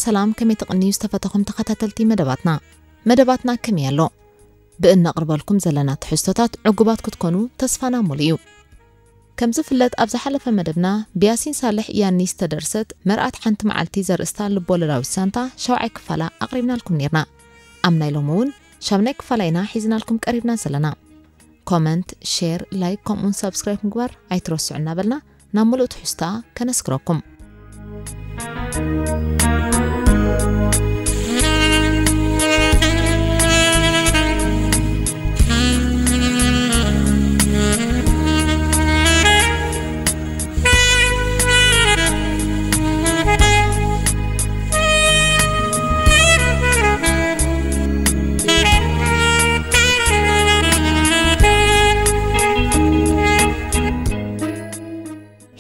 ሰላም፣ ከመይ ትቕንዩ ዝተፈተኹም ተኸታተልቲ መደባትና? መደባትና ከመይ ኣሎ? ብእነቕርበልኩም ዘለና ትሕዝቶታት ዕጉባት ክትኮኑ ተስፋና ሙሉ እዩ። ከም ዝፍለጥ፣ ኣብ ዝሓለፈ መደብና ብያሲን ሳልሕ ያኒ ዝተደርሰት መርኣት ሓንቲ መዓልቲ ዘርእስታ ልቦለዳዊት ዛንታ ሻውዓይ ክፋላ ኣቕሪብናልኩም ኔርና። ኣብ ናይ ሎሚ እውን ሻምናይ ክፋላ ኢና ሒዝናልኩም ቀሪብና ዘለና። ኮመንት፣ ሼር፣ ላይክ ከምኡውን ሳብስክራይብ ምግባር ኣይትረስዑ እናበልና ናብ ሙሉእ ትሕዝታ ከነስክረኩም።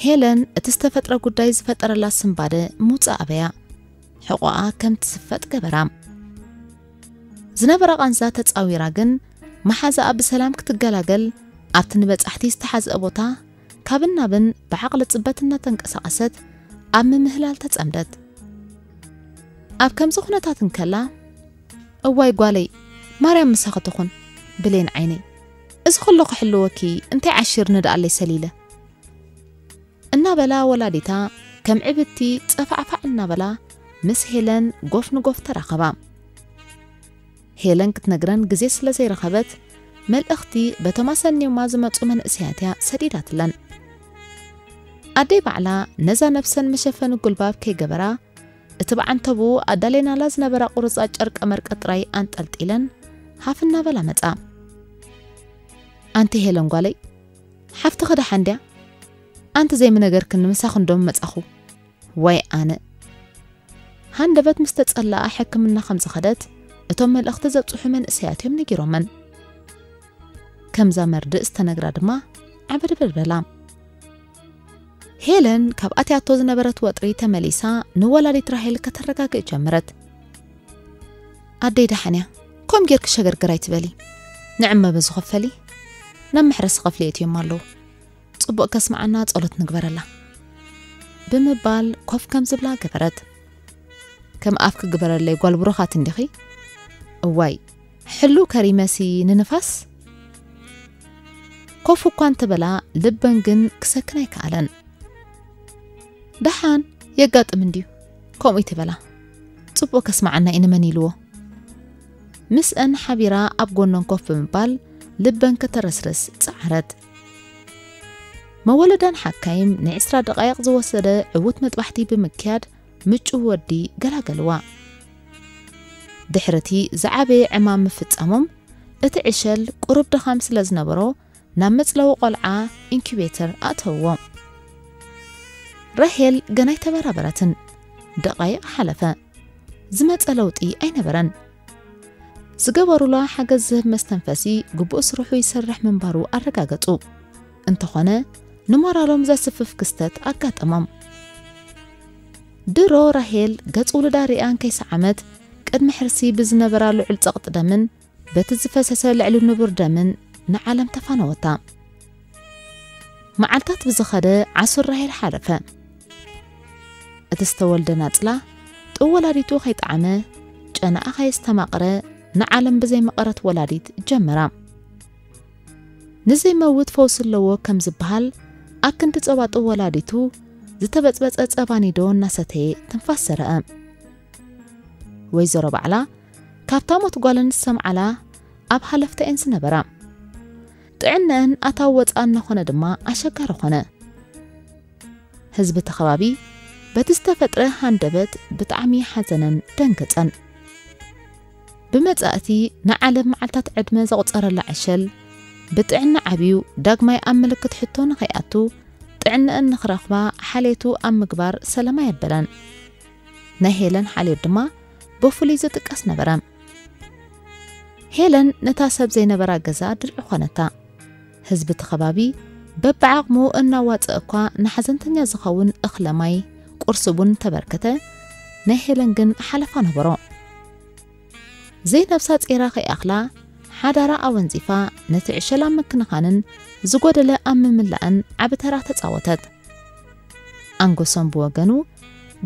ሄለን እቲ ዝተፈጥረ ጉዳይ ዝፈጠረላ ስንባደ ምውጻእ ኣበያ። ሕቖኣ ከም ትስፈጥ ገበራ። ዝነበራ ቃንዛ ተጻዊራ ግን፣ መሓዛኣ ብሰላም ክትገላገል ኣብቲ ንበጻሕቲ ዝተሓዝአ ቦታ ካብን ናብን ብዓቕሊ ጽበት እናተንቀሳቐሰት ኣብ ምምህላል ተጸምደት። ኣብ ከምዚ ኩነታት እንከላ፣ "እዋይ ጓለይ፣ ማርያም ምሳኺ ትኹን፣ ብሌን ዓይነይ። እዚ ኩሉ ክሕልወኪ እንታይ ዓሺርኒ ደኣለይ ሰሊለ?" እናበላ ወላዲታ ከም ዕብቲ ጸፋዕፋዕ እናበላ ምስ ሄለን ጎፍ ንጎፍ ተራኸባ። ሄለን ክትነግረን ግዜ ስለ ዘይረኸበት፣ መልእኽቲ በቶም ኣሰንዮማ ዝመጹ መንእሰያት እያ ሰዲዳትለን። ኣደይ ባዕላ ነዛ ነብሰን መሸፈኒ ጉልባብ ከይገበራ፣ እቲ ብዓንተብኡ ኣዳሌናላ ዝነበራ ቁርጻ ጨርቀ መርቀ ጥራይ ኣንጠልጢለን ሃፍ እናበላ መጻ። "ኣንቲ ሄለን ጓለይ፣ ሓፍትኺ ደሓን ድያ? ኣንቲ ዘይምነገርክኒ ምሳኺ እንዶ መጻኹ። ዋይ ኣነ!" ሃንደበት ምስ ተጸለኣ ሕክምና ከም ዝኸደት እቶም መልእኽቲ ዘብጽሑ መንእሰያት እዮም ነጊሮመን። ከምዛ መርድእ ዝተነግራ ድማ ዓበድበድ በላ። ሄለን ካብ ኣትያቶ ዝነበረት ወጥሪ ተመሊሳ ንወላዲት ራሄል ከተረጋግእ ጀመረት። "ኣደይ ደሓን እያ፣ ከምኡ ጌርኪ ሸገርገር ኣይትበሊ። ንዕመበ ዝኸፈሊ ናብ መሕረሲ ክፍሊ የእትዮም ኣለዉ። ጽቡቕ ከስምዓና ጸሎት ንግበረላ" ብምባል ኮፍ ከም ዝብላ ገበረት። "ከም ኣፍ ክግበረለይ ጓል ብሩኻት እንዲኺ?" "እዋይ፣ ሕሉ ከሪመሲ ንንፋስ?" ኮፍ እኳ እንተበላ ልበን ግን ክሰክን ኣይከኣለን። "ደሓን የጋጥም እንድዩ፣ ከምኡ ይትበላ። ጽቡቕ ከስምዓና እዩ ንመን ኢልዎ?" ምስአን ሓቢራ ኣብ ጎነን ኮፍ ብምባል ልበን ከተረስርስ ጸዓረት። መወለዳን ሓካይም ንዕስራ ደቓይቕ ዝወሰደ ዕዉት መጥባሕቲ ብምክያድ ምጩው ወዲ ገላገልዋ። ድሕሪ እቲ ዝዓበየ ዕማም ምፍጻሞም፣ እቲ ዕሸል ቁሩብ ድኻም ስለ ዝነበሮ፣ ናብ መጽለዊ ቆልዓ ኢንኩቤተር ኣእተውዎ። ራሄል ገና ኣይተበራበረትን። ደቓይቕ ሓለፈ። ዝመጸ ለውጢ ኣይነበረን። ዝገበሩላ ሓገዝ ዝህብ መስተንፈሲ ግቡእ ስርሑ ይሰርሕ ምንባሩ ኣረጋገጹ። እንተኾነ፣ ንሞራሎም ዘስፍፍ ክስተት ኣጋጠሞም። ድሮ ራሄል ገጽ ውሉዳ ርእያ እንከይሰዓመት፣ ቅድሚ ሕርሲ ብዝነበራ ልዑል ጸቕጢ ደምን በቲ ዝፈሰሰ ልዕሊ ንቡር ደምን ንዓለም ተፋነወታ። መዓልታት ብዝኸደ ዓሱር ራሄል ሓለፈ። እቲ ዝተወልደ ናጽላ ጥብ ወላዲቱ ከይጠዓመ፣ ጨናኣ ከየስተማቕረ፣ ንዓለም ብዘይመቐረት ወላዲት ጀመራ። ንዘይመውት ፈውሲ ኣለዎ ከም ዝበሃል፣ ኣክንዲ ጸባ ጥብ ወላዲቱ ዝተበጽበጸ ጸባ ኒዶ እናሰተየ ትንፋስ ዘረአ። ወይዘሮ ባዕላ ካብታ ሞት ጓለን ዝሰምዓላ ኣብ ሃለፍታ እየን ዝነበራ። ጥዕነአን ኣታዊ ወጻ እናኾነ ድማ ኣሸጋሪ ኾነ። ህዝቢ እቲ ከባቢ በቲ ዝተፈጥረ ሃንደበት ብጣዕሚ ሓዘነን ደንገጸን። ብመጻእቲ ንዓለም መዓልታት ዕድመ ዘቑጸረላ ዕሸል፣ ብጥዕና ዓብዩ ዳግማይ ኣብ ምልክት ሕቶ ንኸይኣቱ፣ ጥዕነአን ንኽረኽባ ሓልየቱ ኣብ ምግባር ሰለማ የበለን። ናይ ሄለን ሓልዮት ድማ ብፍሉይ ዝጥቀስ ነበረ። ሄለን ነታ ሰብ ዘይነበራ ገዛ ድርዒ ኾነታ። ህዝቢ እቲ ኸባቢ በብዓቕሙ እናዋፀ እኳ ንሓዘንተኛ ዝኸውን እኽለ ማይ፣ ቁርሲ ቡን እንተበርከተ፣ ናይ ሄለን ግን ሓለፋ ነበሮ። ዘይነብሳ ጼራ ከይኣኽላ ሓዳራ ኣወንዚፋ ነቲ ዕሸል ኣብ ምክንኻንን ዝጎደለ ኣብ ምምላእን ዓቢ ተራ ተጻወተት። ኣንጎሶም ብወገኑ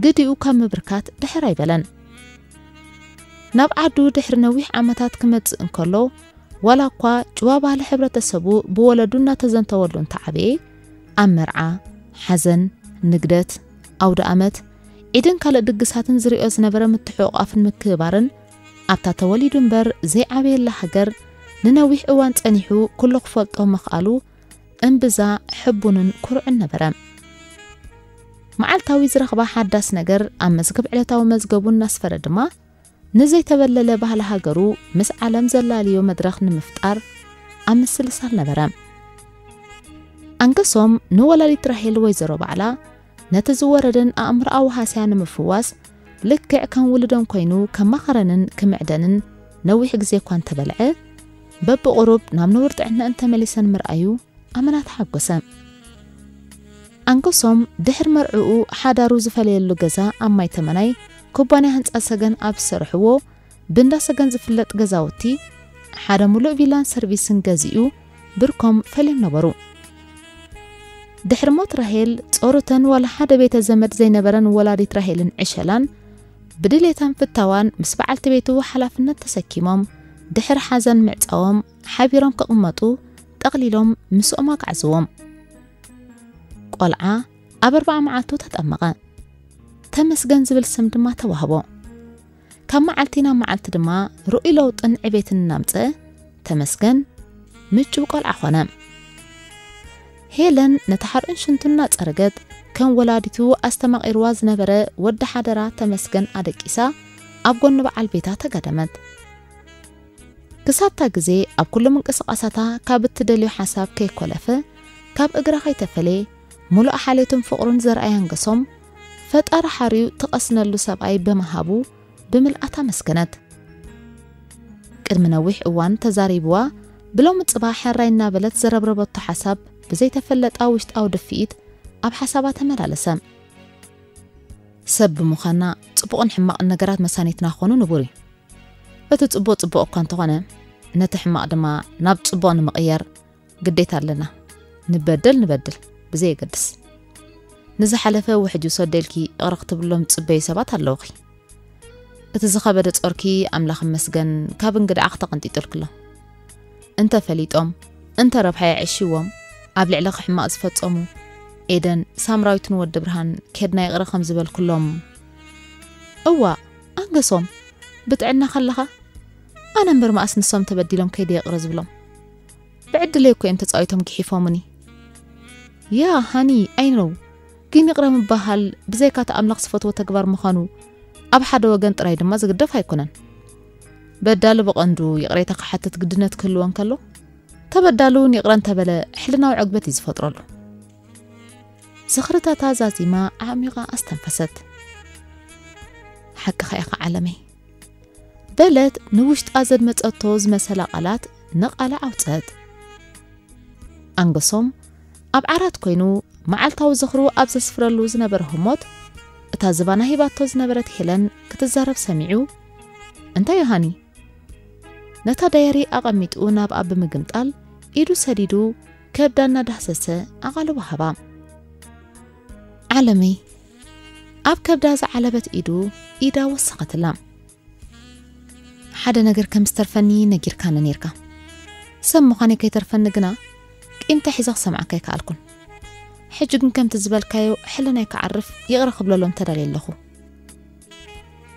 ግዲኡ ካብ ምብርካት ድሕር ኣይበለን። ናብ ዓዱ ድሕሪ ነዊሕ ዓመታት ክመጽእ እንከሎ፣ ዋላ እኳ ጭዋ ባህሊ ሕብረተሰቡ ብወለዱ እናተዘንተወሉ እንተዓበየ፣ ኣብ መርዓ፣ ሓዘን፣ ንግደት፣ ኣውደ ኣመት፣ ዒድን ካልእ ድግሳትን ዝሪኦ ዝነበረ ምትሕቑቓፍን ምክብባርን፣ ኣብታ ተወሊዱ እምበር ዘይዓበየላ ሃገር ንነዊሕ እዋን ጸኒሑ ኩሉ ክፈልጦ ምኽኣሉ እምብዛ ሕቡንን ኩሩዕን ነበረ። መዓልታዊ ዝረኽባ ሓዳስ ነገር ኣብ መዝገብ ዕለታዊ መዝገቡ እናስፈረ ድማ፣ ንዘይተበለለ ባህሊ ሃገሩ ምስ ዓለም ዘላልዮ መድረኽ ንምፍጣር ኣብ ምስልሳል ነበረ። ኣንገሶም ንወላዲት ራሄል ወይዘሮ ባዕላ ነቲ ዝወረደን ኣእምሮኣዊ ሃስያ ንምፍዋስ፣ ልክዕ ከም ውሉደን ኮይኑ ከማኸረንን ክምዕደንን ነዊሕ ግዜ እኳ እንተበልዐ፣ በብቑሩብ ናብ ንቡር ጥዕናኣን ተመሊሰን ምርኣዩ ኣመና ተሓጎሰ። ኣንገሶም ድሕሪ መርዕኡ ሓዳሩ ዝፈለየሉ ገዛ ኣብ ማይ ተመናይ ኩባንያ ህንጻ ሰገን ኣብ ዝሰርሕዎ ብእንዳ ሰገን ዝፍለጥ ገዛውቲ ሓደ ሙሉእ ቪላን ሰርቪስን ገዚኡ ብርኮም ፈልዮም ነበሩ። ድሕሪ ሞት ራሄል ጾሩተን ዋላ ሓደ ቤተ ዘመድ ዘይነበረን ወላዲት ራሄልን ዕሸላን ብድሌታን ፍታዋን ምስ በዓልቲ ቤቱ ሓላፍነት ተሰኪሞም ድሕሪ ሓዘን ምዕጻዎም ሓቢሮም ክቕመጡ ጠቕሊሎም ምስኦም ኣግዓዝዎም። ቆልዓ ኣብ ኣርባዓ መዓልቱ ተጠመቐ። ተመስገን ዝብል ስም ድማ ተዋህቦ። ካብ መዓልቲ ናብ መዓልቲ ድማ ርኡይ ለውጥን ዕቤትን እናምፀ ተመስገን ምጩው ቆልዓ ኾነ። ሄለን ነቲ ሓርኡን ሽንቱን እናፀረገት ከም ወላዲቱ ኣስተማቒርዋ ዝነበረ ወዲ ሓደራ ተመስገን ኣደቂሳ ኣብ ጎኒ በዓል ቤታ ተጋደመት። ክሳብታ ግዜ ኣብ ኩሉ ምንቅስቓሳታ ካብ እትደልዮ ሓሳብ ከይኮለፈ፣ ካብ እግራ ከይተፈለየ፣ ሙሉእ ሓልዮትን ፍቕሩን ዘርኣያ ኣንገሶም፣ ፈጣሪ ሓርዩ ትቐስነሉ ሰብኣይ ብምሃቡ ብምልኣት ኣመስገነት። ቅድሚ ነዊሕ እዋን ተዛሪብዋ፣ ብሎሚ ጽባሕ ሕራይ እናበለት ዘረብረበቶ ሓሳብ ብዘይተፈለጣ ውሽጣዊ ድፍኢት ኣብ ሓሳባ ተመላለሰ። ሰብ ብምዃንና ጽቡቕን ሕማቕን ነገራት መሳኒትና ክኾኑ ንቡር እዩ። እቲ ጽቡቕ ጽቡቕ እኳ እንተኾነ፣ ነቲ ሕማቕ ድማ ናብ ጽቡቕ ንምቕያር ግዴታ ኣለና። ንበደል ንበድል ብዘየገድስ። ንዝሓለፈ ውሕጅ ውሰደልኪ ይቕረ ክትብሎም ዝጽበዩ ሰባት ኣለውኺ። እቲ ዝኸበደ ጾርኪ ኣምላኽ ይመስገን ካብ እንግድዓ ተቐንጢጡልክሎ። እንተ ፈሊጦም፣ እንተ ረብሓ የዕሽዎም፣ ኣብ ልዕለኺ ሕማቕ ዝፈጸሙ ኤደን፣ ሳምራዊትን ወዲ ብርሃን ኬድና ይቕረ ከም ዝበልኩሎም። እዋ፣ ኣንገሶም፣ ብጥዕና ከለኻ? ኣነ እምበር መኣስ ንሶም ተበዲሎም ከይደ ይቕረ ዝብሎም? ብዕድለይ እኮ እዮም ተጻዊቶም ግሒፎምኒ። ያ ሃኒ፣ I know። ግን ይቕረ ምባሃል ብዘይካ እቲ ኣምላኽ ዝፈትዎ ተግባር ምዃኑ ኣብ ሓደ ወገን ጥራይ ድማ ዝግደፍ ኣይኮነን። በዳሊ ብቐንዱ ይቕሬታ ክሓትት ግድነት ክህልዎ እንከሎ፣ ተበዳሊ እውን ይቕረ እንተበለ ሕልናዊ ዕግበት እዩ ዝፈጥረሉ። ዝኽርታታ ዛዚማ ኣዕሚቓ ኣስተንፈሰት። ሓቅኻ ኢኻ ዓለመይ። በለት ንውሽጣ ዘድመጸቶ ዝመሰላ ቃላት ንቓላ ኣውጸት። ኣንገሶም ኣብ ዓራት ኮይኑ መዓልታዊ ዝኽሩ ኣብ ዘስፍረሉ ዝነበረ ህሞት፣ እታ ዝባና ሂባቶ ዝነበረት ሄለን ክትዛረብ ሰሚዑ፣ "እንታይ እዩ ሃኒ?" ነታ ዳየሪ ኣቐሚጡ ናብኣ ብምግምጣል ኢዱ ሰዲዱ ከብዳ እናዳህሰሰ ኣቓልቦ ሃባ። ዓለመይ ኣብ ከብዳ ዝዓለበት ኢዱ ኢዳ ወሰኸትላ። "ሓደ ነገር ከም ዝተርፈኒ ነጊርካኒ ነይርካ። ሰብ ምዃነይ ከይተርፈኒ ግና ቂምታ ሒዘ ክሰምዓካ ኣይከኣልኩን። ሕጂ ግን ከምቲ ዝበልካዮ ሕልናይ ክዓርፍ ይቕረ ክብለሎም ተዳልየ ኣለኹ።"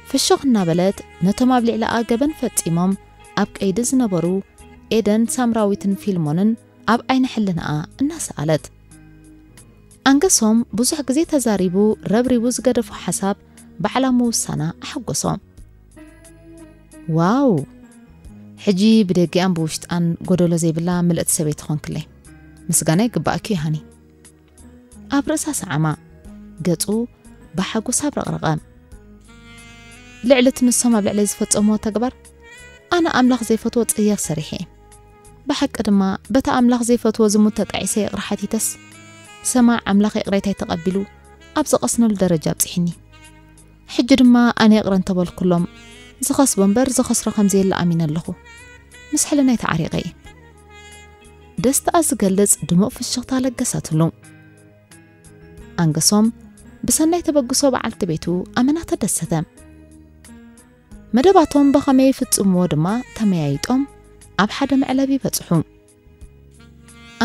ፍሽኽ እናበለት ነቶም ኣብ ልዕሊኣ ገበን ፈጺሞም ኣብ ቀይዲ ዝነበሩ ኤደን፣ ሳምራዊትን ፊልሞንን ኣብ ዓይኒ ሕልናኣ እናሰኣለት። ኣንገሶም ብዙሕ ግዜ ተዛሪቡ ረብሪቡ ዝገደፎ ሓሳብ ባዕላ ምውሳና ኣሐጎሶ። "ዋው! ሕጂ ብደጊኣን ብውሽጣን ጎደሎ ዘይብላ ምልእቲ ሰበይቲ ኾንክለይ። ምስጋና ይግባኣኪ እዩ ሃኒ።" ኣብ ርእሳ ሰዓማ፣ ገጹ ብሓጎስ ኣብረቕረቐ። "ልዕሊ እቲ ንሶም ኣብ ልዕለይ ዝፈጸምዎ ተግባር፣ ኣነ ኣምላኽ ዘይፈትዎ ጽያፍ ሰሪሐ እየ። ብሓቂ ድማ በቲ ኣምላኽ ዘይፈትዎ ዝሙት ተጣዒሰ ይቕረ ሓቲተስ፣ ሰማዕ ኣምላኽ ይቕሬታይ ተቐቢሉ ኣብ ዝቐስነሉ ደረጃ ኣብጺሕኒ። ሕጂ ድማ ኣነ ይቕረ እንተበልኩሎም፣ ዝኸስቦ እምበር ዝኸስሮ ከም ዘየለ ኣሚነ ኣለኹ። ምስ ሕልናይ ተዓሪቐ እየ።" ደስታኣ ዝገልጽ ድሙቕ ፍሽኽታ ለገሰትሉ። ኣንገሶም ብሰናይ ተበግሶ በዓልቲ ቤቱ ኣመና ተደሰተ። መደባቶም ብኸመይ ይፍጽምዎ ድማ ተመያይጦም ኣብ ሓደ መዕለቢ በጽሑ።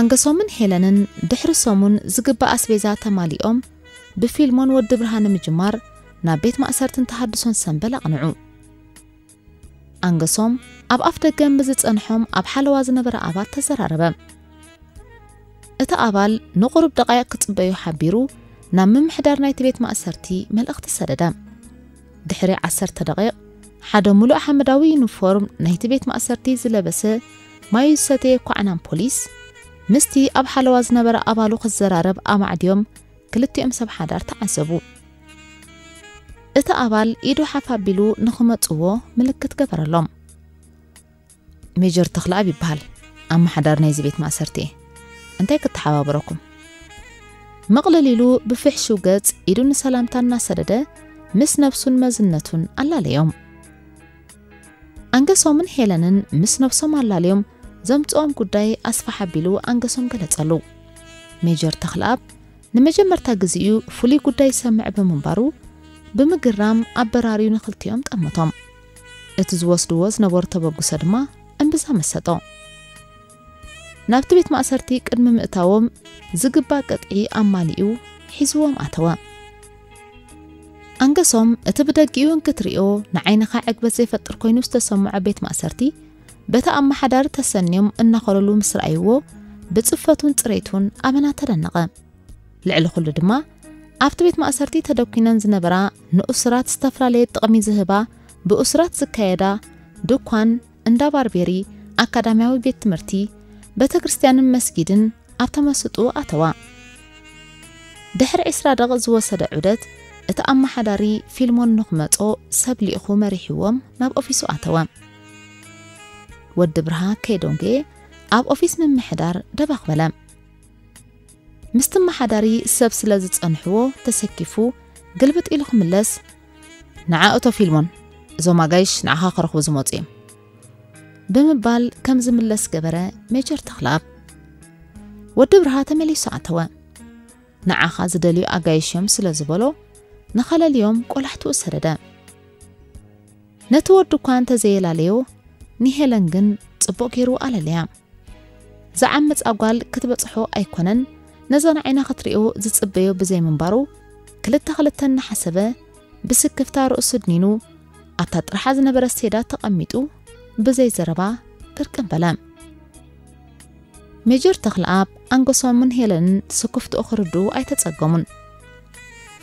ኣንገሶምን ሄለንን ድሕሪ ሰሙን ዝግባእ ኣስቤዛ ተማሊኦም ብፊልሞን ወዲ ብርሃን ንምጅማር ናብ ቤት ማእሰርትን ተሃድሶን ሰምበል ኣቕንዑ። ኣንገሶም ኣብ ኣፍ ደገ ምስ ዝጸንሖም ኣብ ሓለዋ ዝነበረ ኣባል ተዘራረበ። እቲ ኣባል ንቑሩብ ደቓይቕ ክጽበዩ ሓቢሩ ናብ ምምሕዳር ናይቲ ቤት ማእሰርቲ መልእኽቲ ሰደደ። ድሕሪ ዓሰርተ ደቒቕ ሓደ ሙሉእ ሓመዳዊ ዩኒፎርም ናይቲ ቤት ማእሰርቲ ዝለበሰ ማዩ ዝሰተየ ኳዕናን ፖሊስ ምስቲ ኣብ ሓለዋ ዝነበረ ኣባሉ ክዘራረብ ኣማዕድዮም ክልቲኦም ሰብ ሓዳር ተዓዘቡ። እቲ ኣባል ኢዱ ሓፍ ኣቢሉ ንኽመጽዎ ምልክት ገበረሎም። ሜጀር ተኽለኣብ ይበሃል፣ ኣመሓዳሪ ናይዚ ቤት ማእሰርቲ እየ። እንታይ ክተሓባበረኩም? መቕለል ኢሉ ብፍሕሹ ገጽ ኢዱ ንሰላምታ እናሰደደ ምስ ነብሱን መዝነቱን ኣላለዮም። ኣንገሶምን ሄለንን ምስ ነብሶም ኣላለዮም ዘምጽኦም ጉዳይ ኣስፋሕ ኣቢሉ ኣንገሶም ገለጸሉ። ሜጀር ተኽለኣብ ንመጀመርታ ግዜኡ ፍሉይ ጉዳይ ይሰምዕ ብምንባሩ ብምግራም ኣበራርዩ ንኽልቲኦም ጠመቶም። እቲ ዝወስድዎ ዝነበሩ ተበግሶ ድማ እምብዛ መሰጦ። ናብቲ ቤት ማእሰርቲ ቅድሚ ምእታዎም ዝግባእ ቅጥዒ ኣማሊኡ ሒዝዎም ኣተወ። ኣንገሶም እቲ ብደጊኡ እንክትሪኦ ንዓይንኻ ዕግበት ዘይፈጥር ኮይኑ ዝተሰምዖ ቤት ማእሰርቲ በቲ ኣመሓዳሪ ተሰንዮም እናኸለሉ ምስ ረኣይዎ ብጽፈቱን ጽሬቱን ኣመና ተደነቐ። ልዕሊ ኩሉ ድማ ኣብቲ ቤት ማእሰርቲ ተደኲነን ዝነበራ ንእሱራት ዝተፈላለየ ጥቕሚ ዝህባ ብእሱራት ዝካየዳ ድኳን፣ እንዳ ባርቤሪ፣ ኣካዳሚያዊ ቤት ትምህርቲ፣ ቤተ ክርስቲያንን መስጊድን ኣብ ተመስጦ ኣተዋ። ድሕሪ ዕስራ ደቂቕ ዝወሰደ ዑደት እቲ ኣመሓዳሪ ፊልሞን ንኽመጾ ሰብ ልኢኹ መሪሕዎም ናብ ኦፊሱ ኣተወ። ወዲ ብርሃ ከይዶንጌ ኣብ ኦፊስ ምምሕዳር ደባኽ በለ። ምስቲ ኣመሓዳሪ ሰብ ስለ ዝጸንሕዎ ተሰኪፉ ግልብጥ ኢሉ ክምለስ፣ "ንዓ እቶ ፊልሞን፣ እዞም ኣጋይሽ ንዓኻ ክረኽቡ ዝመጹ እዮም" ብምባል ከም ዝምለስ ገበረ ሜጀር ተኽለኣብ። ወዲ ብርሃ ተመሊሱ ኣተወ። "ንዓኻ ዝደልዩ ኣጋይሽ እዮም" ስለ ዝበሎ ንኸለልዮም ቆላሕትኡ ሰደደ። ነቲ ወዲ እኳ እንተዘየላለዮ ንሄለን ግን ጽቡቕ ገይሩ ኣለለያ። ዝዓመጻ ጓል ክትበጽሖ ኣይኮነን፣ ነዛ ንዓይና ክትሪኦ ዝጽበዮ ብዘይምንባሩ ክልተ ክልተ እናሓሰበ ብስክፍታ ርእሱ ድኒኑ ኣብታ ጥርሓ ዝነበረት ሴዳ ተቐሚጡ ብዘይ ዘረባ ድርቅም በለ። ሜጀር ተኽለኣብ ኣንገሶምን ሄለንን ስክፍትኡ ክርድኡ ኣይተጸገሙን።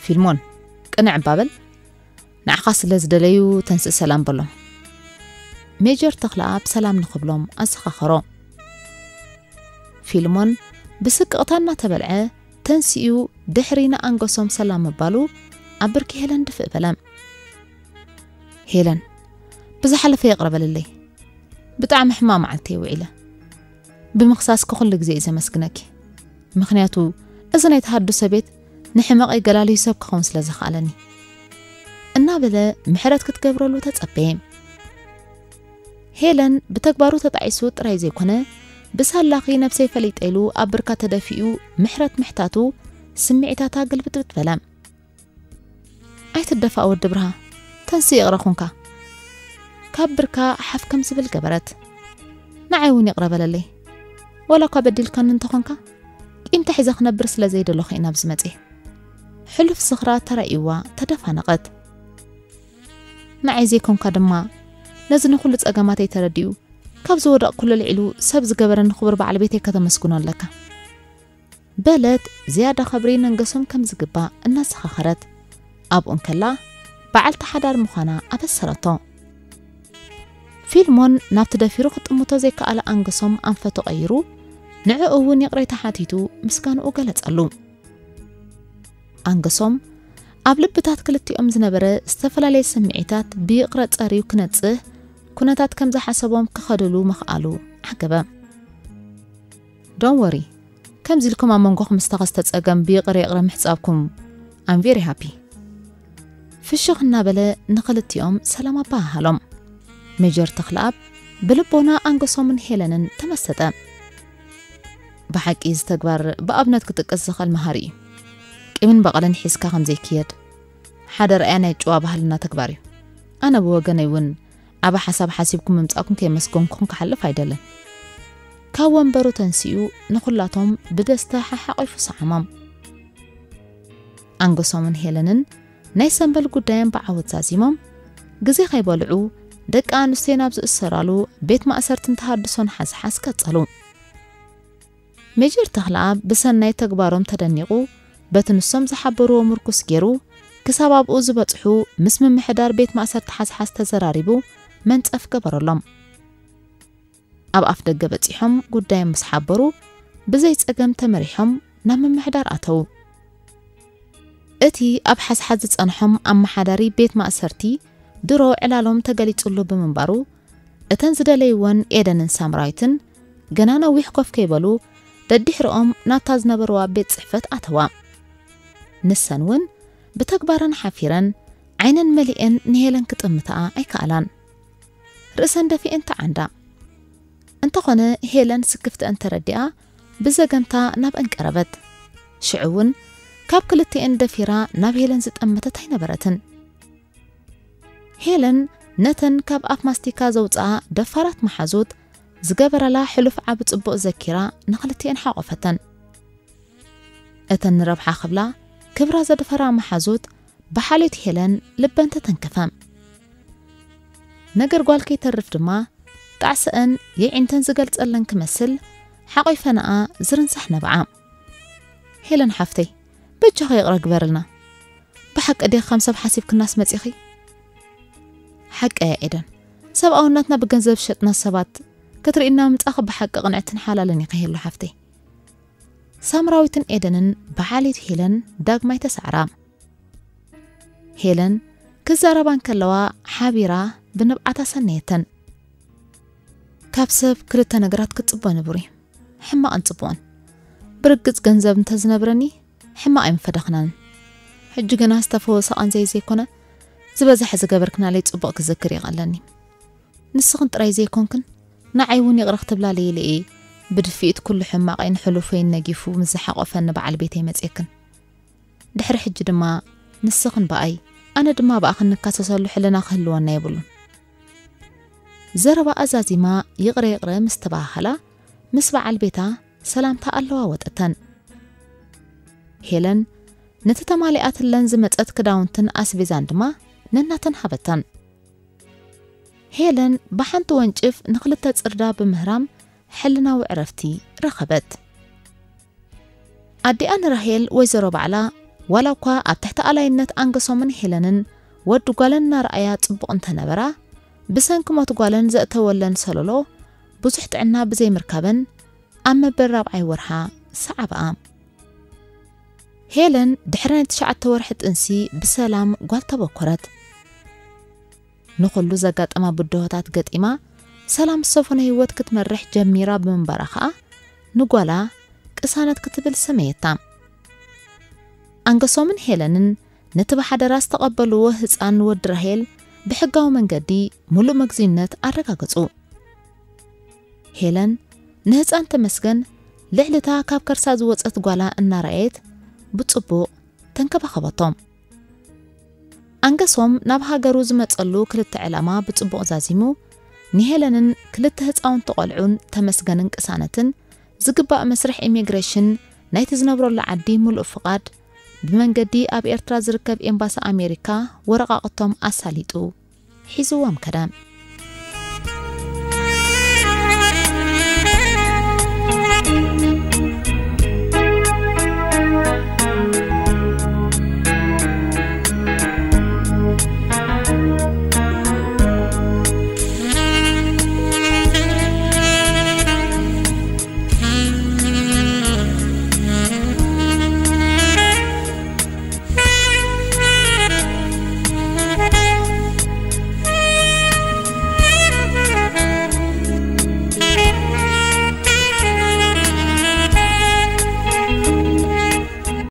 "ፊልሞን፣ ቅንዕ እባ በል፣ ንዓኻ ስለ ዝደለዩ ተንስእ ሰላም በሎም" ሜጀር ተኽለኣብ ሰላም ንኽብሎም ኣዘኻኸሮ። ፊልሞን ብስቅቕታ እናተበልዐ ተንሲኡ ድሕሪ ንኣንገሶም ሰላም ምባሉ ኣብ ብርኪ ሄለን ድፍእ በለ። "ሄለን፣ ብዝሓለፈ ይቕረ በልለይ። ብጣዕሚ ሕማቕ መዓልቲ እየ ውዒለ። ብምኽሳስኪ ኩሉ ግዜ እየ ዘመስግነኪ። ምኽንያቱ እዚ ናይ ተሃድሶ ቤት ንሕመቐይ ገላልዩ ሰብ ክኸውን ስለ ዘኽኣለኒ" እናበለ ምሕረት ክትገብረሉ ተጸበየ። ሄለን ብተግባሩ ተጣዒሱ ጥራይ ዘይኮነ፣ "ብሳላኺ ነብሰይ ፈሊጠ" ኢሉ ኣብ ብርካ ተደፊኡ ምሕረት ምሕታቱ ስምዒታታ ግልብጥብጥ በለ። "ኣይትደፋእ ወዲ ብርሃ፣ ተንስእ ይቕረ ኩንካ" ካብ ብርካ ሓፍ ከም ዝብል ገበረት። "ንዓይ እውን ይቕረ በለለይ። ዋላ እኳ በዲልካኒ እንተኾንካ፣ ቂምታ ሒዘ ክነብር ስለ ዘይደለኹ እየ ናብዚ መጽየ" ሕሉፍ ዝኽራ ተራእይዋ ተደፋነቐት። "ንዓይ ዘይኮንካ ድማ ነዚ ንኹሉ ጸገማተይ ተረዲኡ ካብ ዝወደቕኩሉ ኣልዒሉ ሰብ ዝገበረኒ ክቡር በዓል ቤተይ ከተመስግኖ ኣለካ" በለት ዝያዳ ኽብሪ ነንገሶም ከም ዝግባእ እናዘኻኸረት። ኣብኡ እንከላ በዓልቲ ሓዳር ምዃና ኣበሰረቶ። ፊልሞን ናብቲ ደፊሩ ክጥምቶ ዘይከኣለ ኣንገሶም ኣንፈቱ ቀይሩ ንዕኡ እውን ይቕሬታ ሓቲቱ ምስጋንኡ ገለጸሉ። ኣንገሶም ኣብ ልብታት ክልቲኦም ዝነበረ ዝተፈላለየ ስምዒታት ብይቕረ ጸርዩ ክነጽህ ኩነታት ከም ዝሓሰቦም ክኸድሉ ምኽኣሉ ዓገበ። "Don't worry፣ ከምዚ ኢልኩም ኣብ መንጎኹም ዝተኸስተ ጸገም ብይቕረ ይቕረ ምሕጻብኩም I'm very happy" ፍሽኽ እናበለ ንኽልቲኦም ሰላም ኣበሃሃሎም። ሜጀር ተኽለኣብ ብልቦና ኣንገሶምን ሄለንን ተመሰጠ። "ብሓቂ እዚ ተግባር ብኣብነት ክጥቀስ ዝኽእል መሃሪ እዩ። ቂምን በቐልን ሒዝካ ከም ዘይክየድ ሓደ ረኣያ ናይ ጭዋ ባህልና ተግባር እዩ። ኣነ ብወገነይ እውን ኣብ ሓሳብ ሓሲብኩም ምምጻእኩም ከየመስገንኩም ክሓልፍ ኣይደልን። ካብ ወንበሩ ተንሲኡ ንኹላቶም ብደስታ ሓሓቒፉ ሰዓሞም። ኣንገሶምን ሄለንን ናይ ሰንበል ጉዳዮም ብዓወት ዛዚሞም፣ ግዜ ከይበልዑ ደቂ ኣንስትዮ ናብ ዝእሰራሉ ቤት ማእሰርትን ተሃድሶን ሓዝሓዝ ቀጸሉ። ሜጀር ተኽለኣብ ብሰናይ ተግባሮም ተደኒቑ፣ በቲ ንሶም ዝሓበርዎ ምርኩስ ገይሩ፣ ክሳብ ኣብኡ ዝበጽሑ ምስ ምምሕዳር ቤት ማእሰርቲ ሓዝሓዝ ተዘራሪቡ መንጸፍ ገበረሎም። ኣብ ኣፍ ደገ በጺሖም ጉዳዮም ምስ ሓበሩ፣ ብዘይ ጸገም ተመሪሖም ናብ ምምሕዳር ኣተዉ። እቲ ኣብ ሓዝሓዝ ዝጸንሖም ኣመሓዳሪ ቤት ማእሰርቲ ድሮ ዕላሎም ተገሊጹሉ ብምንባሩ፣ እተን ዝደለይወን ኤደንን ሳምራዊትን ገና ነዊሕ ኮፍ ከይበሉ ደድሕሪኦም ናብታ ዝነበርዋ ቤት ጽሕፈት ኣተዋ። ንሰን እውን ብተግባረን ሓፊረን ዓይነን መሊኤን ንሄለን ክጥምታኣ ኣይከኣላን። ርእሰን ደፊኤን ተዓንዳ። እንተኾነ ሄለን ስክፍተአን ተረዲኣ ብዘገምታ ናብአን ቀረበት። ሽዑ እውን ካብ ክልቲኤን ደፊራ ናብ ሄለን ዝጠመተት ኣይነበረትን። ሄለን ነተን ካብ ኣፍ ማስቲካ ዘውፅኣ ደፋራት መሓዙት ዝገበረላ ሕሉፍ ዓቢ ጽቡቕ ዘኪራ ንኽልቲኤን ሓቆፈተን። እተን ንረብሓ ክብላ ክብራ ዘድፈራ መሓዙት ብሓልዮት ሄለን ልበን ተተንከፈ። ነገር ጓል ከይተርፍ ድማ ጣዕሰአን የዒንተን ዝገልጸለን ክመስል ሓቒፈንኣ ዝርንሳሕ ነብዓ። ሄለን ሓፍተይ፣ በጃኺ ይቕረ ግበርልና። ብሓቂ ዲኺ ከም ሰብ ሓሲብክናስ መጺኺ? ሓቂ እያ ኤደን። ሰብኣውነትና ብገንዘብ ዝሸጥና ሰባት ክትርእይና ምምጻእኺ ብሓቂ ቅንዕትን ሓላልን ኢኺ ሄሉ ሓፍተይ። ሳምራዊትን ኤደንን ብሓልዮት ሄለን ዳግማይ ተሳዕራ። ሄለን ክዛረባ እንከለዋ ሓቢራ ብንብዓት ኣሰነየተን። ካብ ሰብ ክልተ ነገራት ክትጽበ ንቡር እዩ፣ ሕማቕን ጽቡቕን። ብርግጽ ገንዘብ እንተዝነብረኒ ሕማቕ ኣይምፈደኽናን። ሕጂ ግና ዝተፈወሰ ቃንዘይ ዘይኮነ ዝበዝሐ ዝገበርክናለይ ጽቡቕ ክዝክር ይቐለኒ። ንስኽን ጥራይ ዘይኮንክን ንዓይ እውን ይቕረ ክትብላለይ ኢለ እየ ብድፍኢት ኩሉ ሕማቐይን ሕሉፈይን ነጊፉ ምስ ዝሓቖፈኒ በዓል ቤተይ መጽየክን። ድሕሪ ሕጂ ድማ ንስኽን ብኣይ ኣነ ድማ ብኣኽን ንካሰሰሉ ሕልና ክህልወና የብሉን። ዘረባ ኣዛዚማ ይቕረ ይቕረ ምስ ተባሃሃላ ምስ በዓል ቤታ ሰላምታ ኣለዋወጠተን። ሄለን ነቲ ተማሊኣትለን ዝመጸት ክዳውንትን ኣስቤዛን ድማ ነናተን ሃበተን። ሄለን ብሓንቲ ወንጭፍ ንኽልተ ጽርዳ ብምህራም ሕልናዊ ዕረፍቲ ረኸበት። ኣዲኣ ንራሄል ወይዘሮ ባዕላ ዋላ እኳ ኣብ ትሕቲ ኣላይነት ኣንገሶምን ሄለንን ወዲ ጓለን እናረኣያ ጽቡቕ እንተነበራ፣ ብሰንኪ ሞት ጓለን ዘእተወለን ሰለሎ ብዙሕ ጥዕና ብዘይምርካበን ኣብ መበል ራብዓይ ወርሓ ሰዓብኣ። ሄለን ድሕሪ ናይ ትሽዓተ ወርሒ ጥንሲ ብሰላም ጓል ተበኮረት። ንኹሉ ዘጋጠማ ብድሆታት ገጢማ ሰላም ዝሰፈኖ ህይወት ክትመርሕ ጀሚራ ብምንባራ ኸኣ ንጓላ ቅሳነት ክትብል ሰመየታ። ኣንገሶምን ሄለንን ነቲ ብሓደራ ዝተቐበልዎ ህጻን ወዲ ራሄል ብሕጋዊ መንገዲ ሙሉእ መግዚነት ኣረጋገጹ። ሄለን ንህጻን ተመስገን ልዕልታ ካብ ከርሳ ዝወጸት ጓላ እናረኣየት ብጽቡቕ ተንከባኸበቶም። ኣንገሶም ናብ ሃገሩ ዝመጸሉ ክልተ ዕላማ ብጽቡቕ ዛዚሙ፣ ንሄለንን ክልተ ህጻውንቲ ቆልዑን ተመስገንን ቅሳነትን ዝግባእ መስርሕ ኢሚግሬሽን ናይቲ ዝነብረሉ ዓዲ ምሉእ ፍቓድ ብመንገዲ ኣብ ኤርትራ ዝርከብ ኤምባሲ ኣሜሪካ ወረቓቕቶም ኣሳሊጡ ሒዝዎም ከደ።